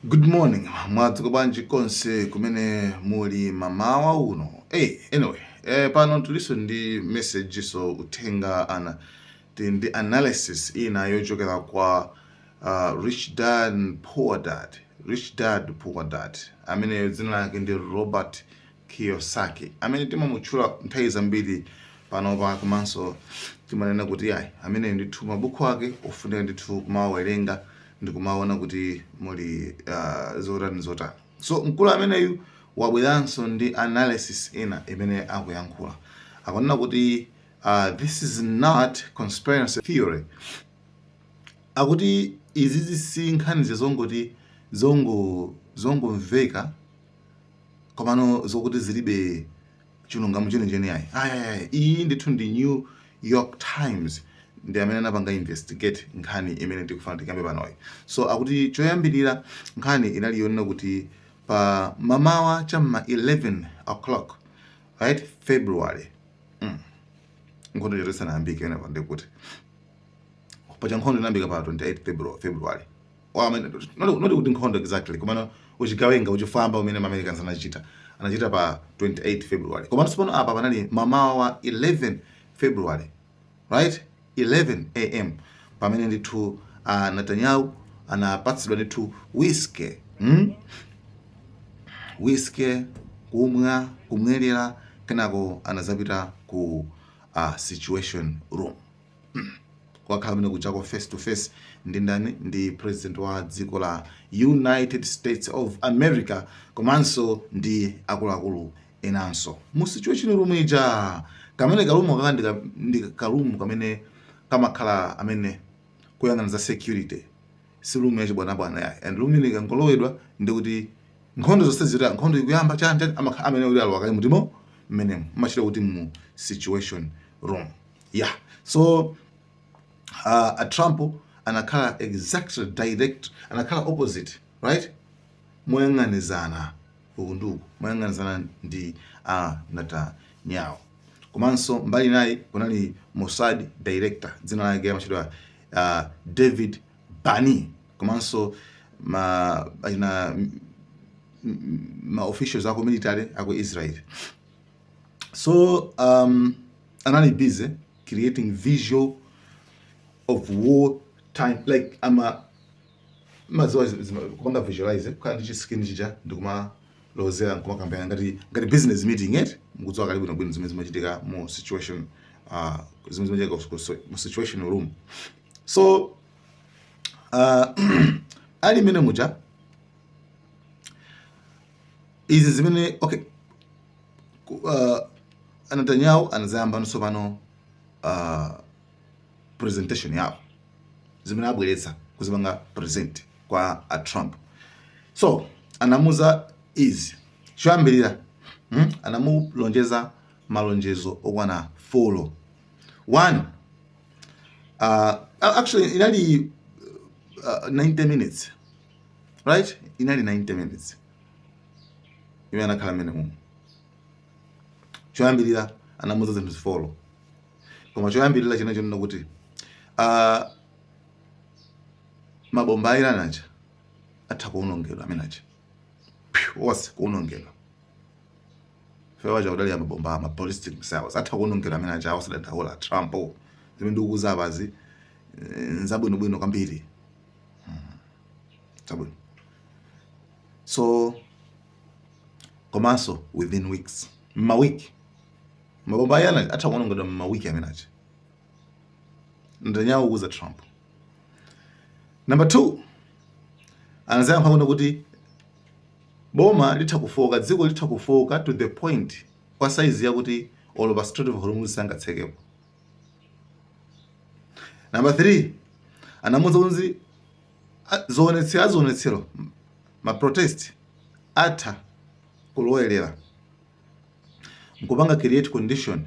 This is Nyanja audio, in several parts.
Good morning, mwadzuka bwanji konse kumene muli mamawa uno? Hey, anyway, pano tuliso ndi message, so uthenga ana tili ndi analysis ina yochokera kwa Rich Dad and Poor Dad, Rich Dad Poor Dad, amene dzina lake ndi Robert Kiyosaki, amene timamutchula nthawi zambiri panopa, komanso timanena kuti ayi, amene ndithu mabuku ake ofunika ndithu kumawerenga ndi kumaona kuti muli zotani zotani. So mkulu ameneyu wabweranso ndi analysis ina imene akuyankhula, akunena kuti this is not conspiracy theory. Akuti izizi si nkhani zongoti zongomveka komano zokuti zilibe chilungamo chenicheni ayi, ayi. Iyi ndithu ndi New York Times ndi amene anapanga investigate nkhani imene tikufuna tikambe panoyi. So akuti choyambirira nkhani inali yonena kuti pa mamawa cham'ma 11 o'clock, right, February, nkhondo chatu isanayambike yenepa, ndikuti pacha nkhondo inayambika pa 28 February. Well, I mean, not kuti nkhondo exactly, komano uchigawenga, uchifamba umene Americans anachita pa 28 February. Komano tsopano apa panali mamawa wa 11 February, right, 11 a.m., pamene ndithu Netanyahu anapatsidwa ndithu whiskey, Whiskey kumwa, kumwerera, kenako anazapita ku situation room kwakhala amene kuchako face to face ndi ndani? Ndi president wa dziko la United States of America, komanso ndi akuluakulu enanso mu situation room ija. Kamene ka room kaka ndi ka room kamene kamakhala amene kuyang'ana za security, si room yachibwanabwana yayi. And room ine ikangolowedwa, ndikuti nkhondo zonse zita, nkhondo ikuyamba, chani chani, amakhala amene kuti alowa kale mutimo mmenemo, amachita kuti mu situation room, yeah. So a Trump anakhala exactly direct, anakhala opposite, right, moyang'anizana uku ndi uku, moyang'anizana ndi a Netanyahu. Komanso mbali nayi kunali Mossad director, dzina lake amachedwa David Barnea, komanso ma achina ma officials ako military aku Israel. So anali busy creating visual of war time, like ama maziwa kupanga visualize, kukhala ndi chi screen chija ndikumalozera, nkumakambirana ngati business meeting eti. Mukudziwa kale bwinobwino zimene zimachitika mu situation, zimene zimachitika mu situation room. So ali mmene muja izi zimene, okay, Netanyahu anazayamba pano presentation yawo, zimene abweretsa kuzipanga present kwa a Trump. So anamuza izi choyambirira, Anamulonjeza malonjezo okwana 4. One, actually inali 90 minutes, right? Inali 90 minutes imene anakhala mmene mumu. Choyambirira anamuza zinthu zi 4, koma choyambirira china chonena kuti mabomba a Iran aja atha kuwonongedwa, amene aja onse kuwonongedwa. Fewa kudali mabomba ama ballistic missiles atha kuwonongedwa amene aja, osadandaula Trump, zimene ndikukuza apazi nzabwinobwino kwambiri, zabwino. So komanso within weeks, mmawiki, mabomba ayana atha kuwonongedwa mmawiki amene aja, Netanyahu kuuza Trump. Number two, anazayankha kuona kuti boma litha kufoka, dziko litha kufoka to the point kwa size yakuti olo pa Strait of Hormuz sangatsekepo. Number three, anamuza kuti zionetsero, azionetsero, ma protest atha kulowelera nkupanga create condition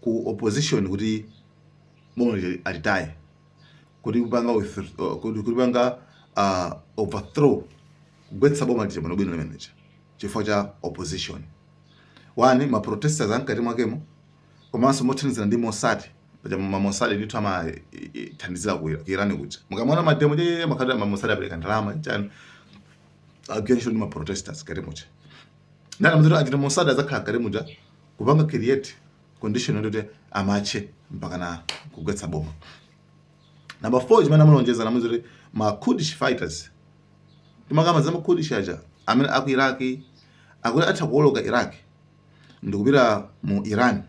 ku opposition kuti boma alitaye, kuti kupanga kuti kupanga overthrow, kugwetsa boma lija bwinobwino limeneja chifukwa cha opposition. One, ma protesters ankati mwakemo, komanso mothandizana ndi Mossad. Paja ma Mossad ndithu amathandizira ku Iran kuja. Mukamaona ma demo che makhala ma Mossad apereka ndalama chani, agwira ntchito ndi ma protesters kati muja. Ndana mzito achita Mossad azakhala kati muja kupanga create condition yoti amatche mpaka na kugwetsa boma. Number 4, chimene amalonjeza namuzoti ma Kurdish fighters, timakamba za ma Kurdish aja amene aku Iraq, akuti atha kuwoloka Iraq ndikupita mu Iran,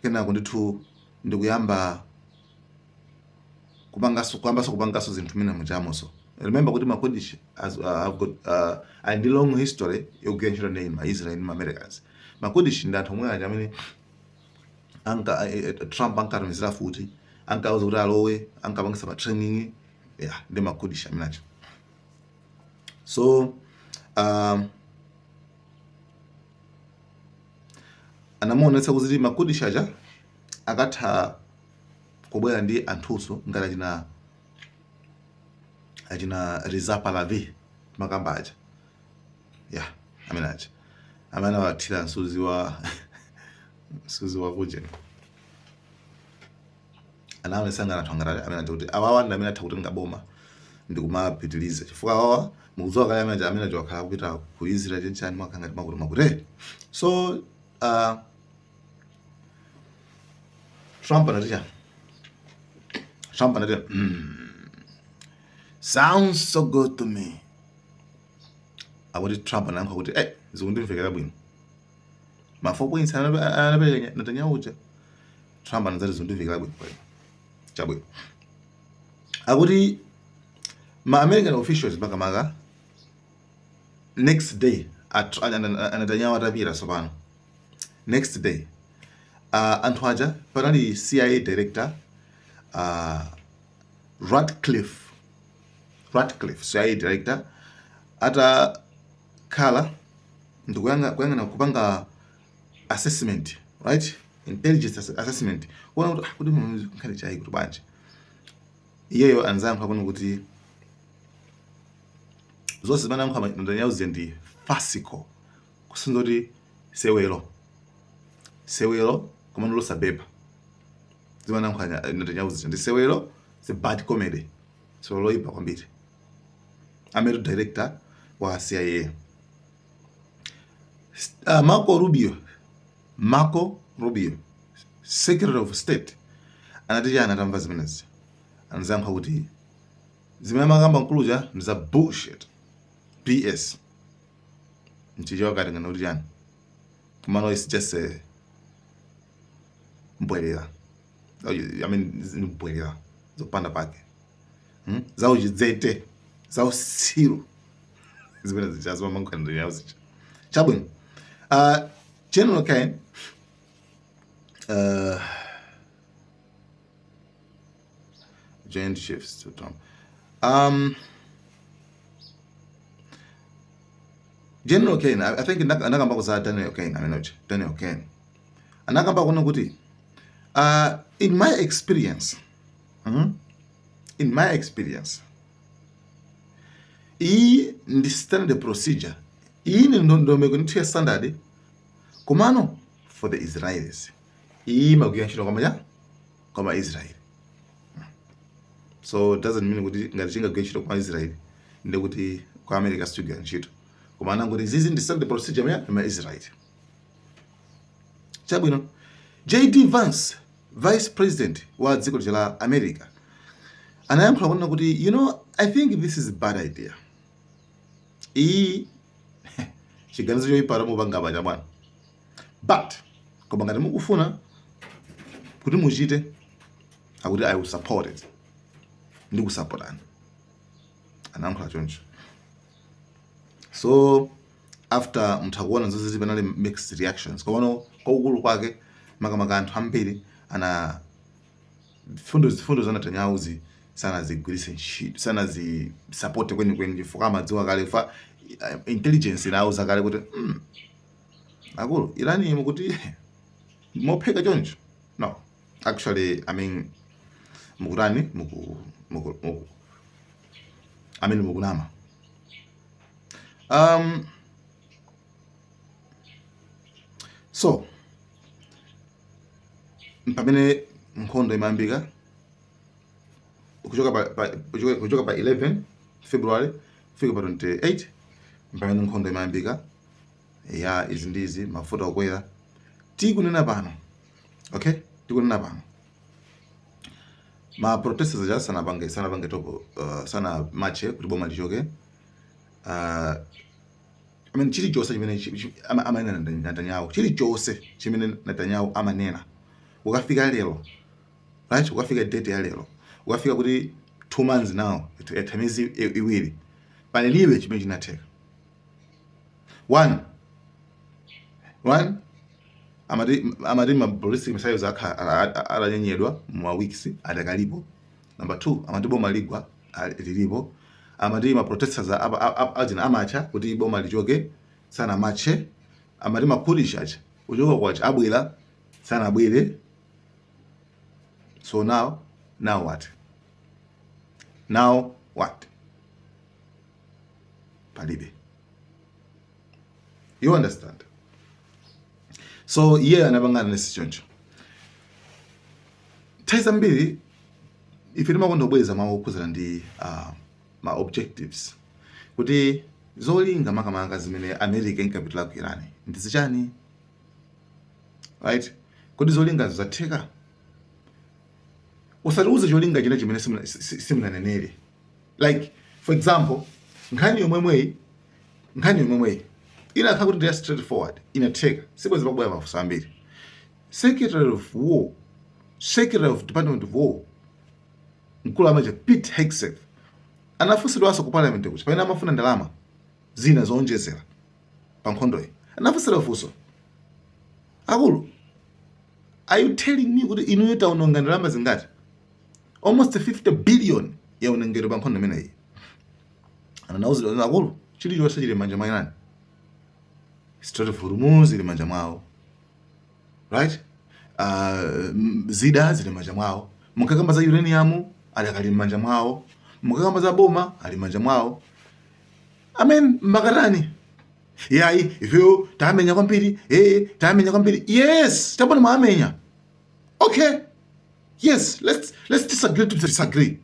kenako ndithu ndikuyamba kupangaso, kuyambaso kupangaso zinthu mene mujamonso. Remember kuti ma Kurdish as, have got ali ndi long history yogwira ntchito ndi ma Israel ndi ma Americans. Ma Kurdish ndi anthu omwe aja amene anka Trump ankatumizira futi, ankauza kuti alowe, ankapangisa ma training, yeah, ndi ma Kurdish amene aja. So anamuonetsa kuti ma Kurdish aja akatha kubwera ndi anthunso ngati achina Reza Pahlavi makamba aja, yeah, amene aja amene awathira msuzi wa kuja. Anaonetsa ngati anthu angati amene aja kuti awawa ndi amene atha kutenga boma ndikumapitiliza, chifukwa awawa mukudziwa kale amene aja wakhala kupita ku Israel chenchani mwakhala ngati makuti makuti. So Trump anati chani? Trump anati, "Sounds so good to me." Akuti Trump anayankha kuti, "Eh, zikundimvekera bwino." Ma 4 points anapereka Netanyahu uja, Trump anadzati zikundimvekera bwino kwene. Chabwino, akuti ma American officials makamaka next day Netanyahu atapita, tsopano next day anthu aja panali CIA director Ratcliffe, CIA director atakhala ndikuyang'ana kuyang'ana kupanga assessment, right, intelligence assessment, kuona kuti kuti nkhani chayi kuti bwanji. Iyeyo anzayankha kuno kuti zonse zimene anayankha Netanyahu zija ndi farcical, kusonyeza kuti sewero, sewero komano losabeba. Zimene anayankha Netanyahu zija ndi sewero, it's a bad comedy, sewero loyipa kwambiri. Amene director wa CIA, Marco Rubio, Secretary of State, anati chani atamva zimenezi? Anazayankha kuti zimene amakamba mkuluja ndi za bullshit, BS mchichewa kati ngati kuti chani, komano it's just a mbwerera, I mean, mbwerera zopanda pake, Zauchidzete, zausiru zimene zija zimamankhani zija. Chabwino, General Kane, Joint Chiefs to Trump, General Kane, I think anakamba za Daniel Kane amene uja Daniel Kane anakamba kuona kuti, "In my experience, in my experience, iyi ndi standard procedure, iyi ndi ndondomeko ndithu ya standard, komano for the Israelis, iyi imagwira ntchito kama ya kama Israel." So it doesn't mean kuti ngati chingagwira ntchito kwa Israel ndi kuti kwa America sichigwira ntchito, koma anangoti izizi ndi standard procedure ya ma Israel. Chabwino, JD Vance, vice president wa dziko lija la America, anayankhula kunena kuti, "I think this is a bad idea. Iyi chiganizo choyipa mupanga pacha bwana, but koma ngati mukufuna kuti muchite," akuti, "I will support it, ndikusapotani." Anayankhula choncho. So after mutha kuona zonse panali mixed reactions, komano kwakukulu kwake makamaka anthu ambiri ana fundo za Netanyahuzi sanazigwiritse ntchito, sanazisapote kwenikweni, chifukwa amadziwa kale fa intelligence inawuza kale kuti, akulu, Irani mukuti mopheka choncho, no, actually, I mean, mukutani, muku I mean, mukunama." So pamene nkhondo imayambika kuchoka pa 11 February kufika pa 28, mpaka nkhondo imayambika ya izi ndi izi, mafuta okwera. Tikunena pano, okay, tikunena pano ma protesters aja sanapange topple, sana march kuti boma lichoke. I mean, chilichonse chimene amanena Netanyahu, chilichonse chimene Netanyahu amanena ukafika lero, right, ukafika date ya lero, ukafika kuti 2 months now, yatha miyezi 2, palibe chimene chinatheka. One, amati ma ballistic missiles akha atanyenyedwa mu weeks, adakalipo. Number two, amati boma ligwa, lilipo. Amati ma protesters ajina amacha kuti boma lichoke, sana mache. Amati ma Kurdish aja kuchoka kwacha abwera, sanabwere. So now what? Now what? Palibe. You understand? So iye anapangana nesi choncho. Nthawi zambiri ife timakonda kubweza mawu okhuzana ndi ma objectives, kuti zolinga makamaka zimene America inkapitira ku Iran ndi zichani, right? Kodi zolingazo zatheka? Usatiuze cholinga china chimene simunanenere. Like, for example, nkhani yomwemweyi inakhala kuti ndiya straightforward, inatheka, sibwezi pakubwera mafunso ambiri. Secretary of War, Secretary of Department of War, mkulu amaja Pete Hegseth, anafunsidwanso ku parliament kuti pamene amafuna ndalama zina zowonjezera pa nkhondoyi, anafunsidwa funso, "Akulu, are you telling me kuti inuyo taononga ndalama zingati? Almost 50 billion yaonongedwa pa nkhondo imeneyi." Ananauzidwa, "Akulu, chilichonse chili m'manja mwa Iran. Strait of Hormuz ili m'manja mwawo, right? Zida zili m'manja mwawo. Mukakamba za uranium, ali akali m'manja mwawo. Mukakamba za boma, ali m'manja mwawo. I mean, makatani yayi, ifeyo tamenya kwambiri, tamenya kwambiri." Yes, tabona mwamenya. Okay, yes, let's disagree to disagree.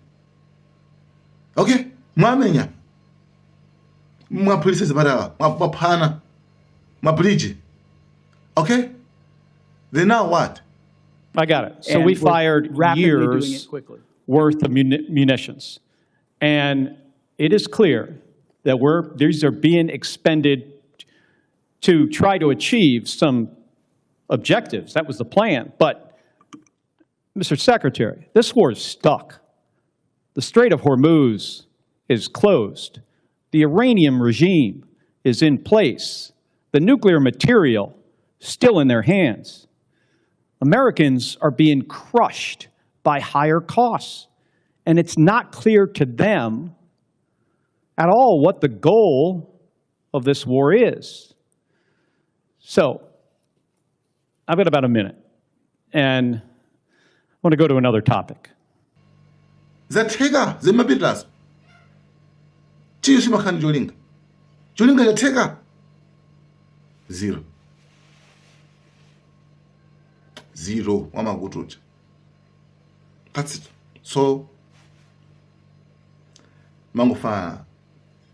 Okay, mwamenya, mwaphulitsa zipatala, mwaphana mabridge. Okay, then now what? I got it. So And we we're fired rapidly doing years it quickly. Worth of munitions. And it is clear that these are being expended to try to achieve some objectives. That was the plan. But, Mr. Secretary, this war is stuck. The Strait of Hormuz is closed. The Iranian regime is in place. The nuclear material still in their hands. Americans are being crushed by higher costs. And it's not clear to them at all what the goal of this war is. So, I've got about a minute, and I want to go to another topic. Zatheka zimapitirazo? Chiyo chimakhala ndi cholinga. Cholinga chatheka? Zero, zero wamakutucha. That's it. So mangofana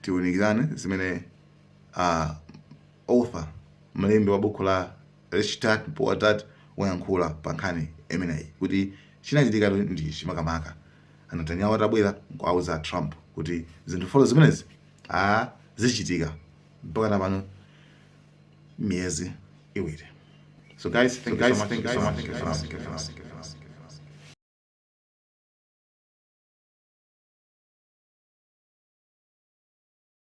tiunikirane zimene author, mlembi wa buku la Reshtat Poatat, wayankhula pa nkhani imeneyi, kuti chinachitika ndi chimakamaka Netanyahu atabwera nkuauza Trump kuti zinthu four zimenezi a zichitika, mpaka na pano miyezi 2. So guys, thank you so much, thank you so much, thank you so much, thank you so much.